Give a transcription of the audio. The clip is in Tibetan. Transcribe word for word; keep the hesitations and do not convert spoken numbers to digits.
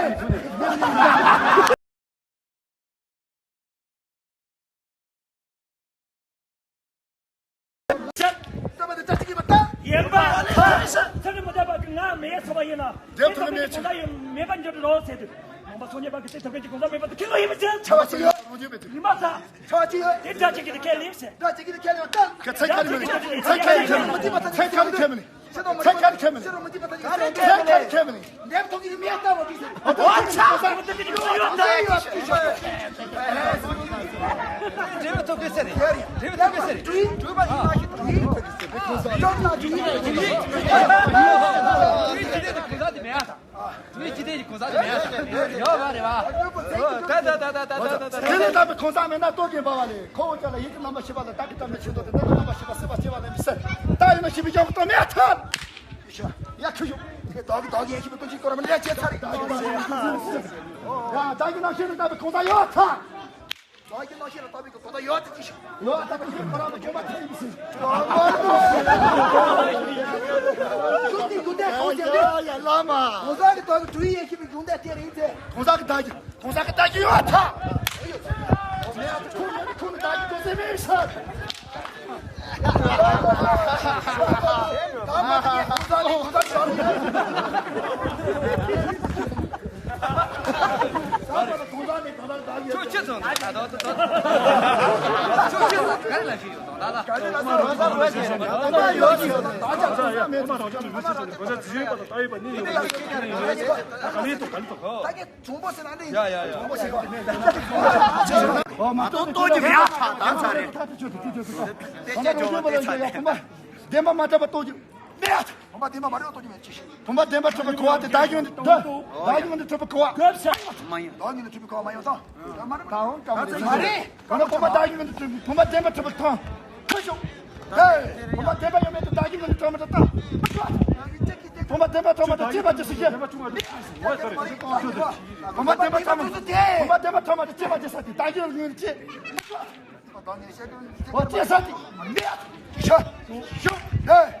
ཤོད། ཤོད་པ་དེ་ཅག་ཅིག་ཡིན་པ་ལྟ། ཡིན་པ། ཚེ་རིང་མི་རྟག་པ་གི་ང་མེད་ཡ་ཚོ་བ་ཡིན་ན། དེ་ཐོག་ནས་མེད་ཆེ། ཡིན་མེད་པ་འགྱུར་རོགས་ཟེར་དུས། ནང་པ་སངས་རྒྱས་པ་གི་དེ་ཐོག་གི་གོང་ས་མེད་པ་དེ་ཁྱི་ལོ་ཡིན་པ་ཅན། ཆ་བ་ཞིག་ཡོད་རང་བྱོས་པའི་དུས། ཡིན་པ་ཚ། ཆ་བ་ཅིག་ཡོད། དེ་འདྲ་ཅིག་གི་དེ་ཁས་ལེན་ཟེར། འདྲ་ཅིག་གི་དེ་ཁས་ལེན་ད། ཁྱི་ཚེ་ཁ་རི་མེད། ཚེ་ཁ་རི་ཁས་མེད། ཚེ་ཁ་རི་ཁས་མེད། ཚེ་ཁ་རི་ཁས་མེད། ཚེ་ཁ་རི་ཁས་མེད། འདེབས་ཐོག་གི་མེད་ལྟ་བ་དུས་ཟེར། ཨོ་ཚ། འདེབས་ཐོག་གི་ཟེར། འདེབས་ཐོག་གི་ཟེར། འདེབས་ཐོག་གི་ཟེར། དེ་ནས་ད་པའི་གོང་ས་མེད་ན་ལྟོ་གིན་པ་བ་ལས་ཁོ་བོ་ཅག་ལ་ཡིད་ཀྱི་རྣམ་པ་ཤེས་པ་ལ་བདག་གི་བདག་མེད་ཆོས་མདོ་དེ་ནས་རྣམ་པ་ཤེས་པ་སྲིད་པ་སྐྱེ་བ་ལས་མི་སྲིད། ད་ཡིན་ན་ཤེས་པའི་ཡོང་གཏོང་མེད་ཐལ། ཡ་ཁྱོད་ཡོང་། དེ་བདག་གི་བདག་གི་ཡེ་ཤེས་པའི་སྟོབས་ཀྱིས་སྐོར་མི་ལས་བྱེད་ཚར་རེད། ཡ་བདག་གི་རྣམ་ཤེས་ལ་ལྟ་བའི་གོང་ས་ཡོད་ཚར། བདག་གི་རྣམ་ཤེས་ལ་ལྟ་བའི་གོང་ས་ཡོད་ཚར་ཅི་ཤོད། ཡོད་ཚར་ཁྱོད་ཁོ་རང་ལ་སྐྱོན་པ་ཐེབས་ཡིན་ཟིན། ཤུགས་ཀྱིས་རྒྱུ་འབྲས་གང་ཟེར་ཏེ། ཡ་ཡ་བླ་མ། གོང་ས་གི་བདག་གི་དྲུང་ཡིན་ཡེ་ཤེས་པའི་རྒྱུ་འབྲས་དེ་རེད་ཟེར། གོང་ས་གི་བདག་གི། གོང་ས་གི་བདག་གི་ཡོད་ཚར། ཁོང་ཁོང་ཁོང་བདག་གི་གོང་ས་མེད་ཤག་ཁྱོད་ཆི་ཚོད་ད་ད་ད་ད། ཁྱོད་ཆི་ཚོད་ག་རེ་ལ་ཞིག་ཡོད་དང་ད་ད། གོང་ས་ཡོད་ཀྱི་ཡོད་དང་ད་ད་ད། གོང་ས་ཇི་ཡོད་པ་དང་ད་ཡོད་པ་གཉིས་ཡོད་པ་ག་ལེ་དང་ག་ལེ་དང་། ད་གི་གྲུང་པོ་ཟེར་ན་འདི་ཡ་ཡ་ཡ། གྲུང་པོ་ཟེར་བ། ཨོ་མ་གཏོགས་གཏོགས་ཀྱི་མེད་ཨ། ད་ཚར་རེད། དེ་ཅི་ཇོ་བ་དེ་ཚར་རེད། བདེན་པ་མ་གྲུབ་པ་གཏོགས་ཀྱི་མེད་ཨ། བུམ་པ་བདེན་པ་གྲུབ་པའི་གོ་བ་དེ་བདག་གཞན་འདི་བདག་གཞན་འདི་གྲུབ་པའི་གོ་བ། བདག་གཞན་འདི་གྲུབ་པའི་གོ་བ་མ་ཡོང་ཙང་། ད་མ་རེད། ད་འོང་ཀྲང་མ་རེད། ད་ནི་བུམ་པ་བདག་གཞན་འདི་གྲུབ། བུམ་པ་བདེན་པ་གྲུབ་པའི་ཐང་། ཁུ་ཤོག་ཧེ། བུམ་པ་བདེན་པ་ཡོད་མེད་དུ་བདག་གཞན་འདི་གྲུབ་མ་གྲུབ་ཐང་། བུམ་པ་བདེན་པ་གྲུབ་མ་གྲུབ་ཅེས་པ་ཅི་སུ་ཤེས། བུམ་པ་བདེན་པ་གྲུབ་མ་གྲུབ་ཅེས་པ་ཅི་ས་དེ་བདག་གཞན་འདི་གྲུབ། ཨོ་ཅི་ས་དེ་མེད། ཤ་ཤ་ཧེ།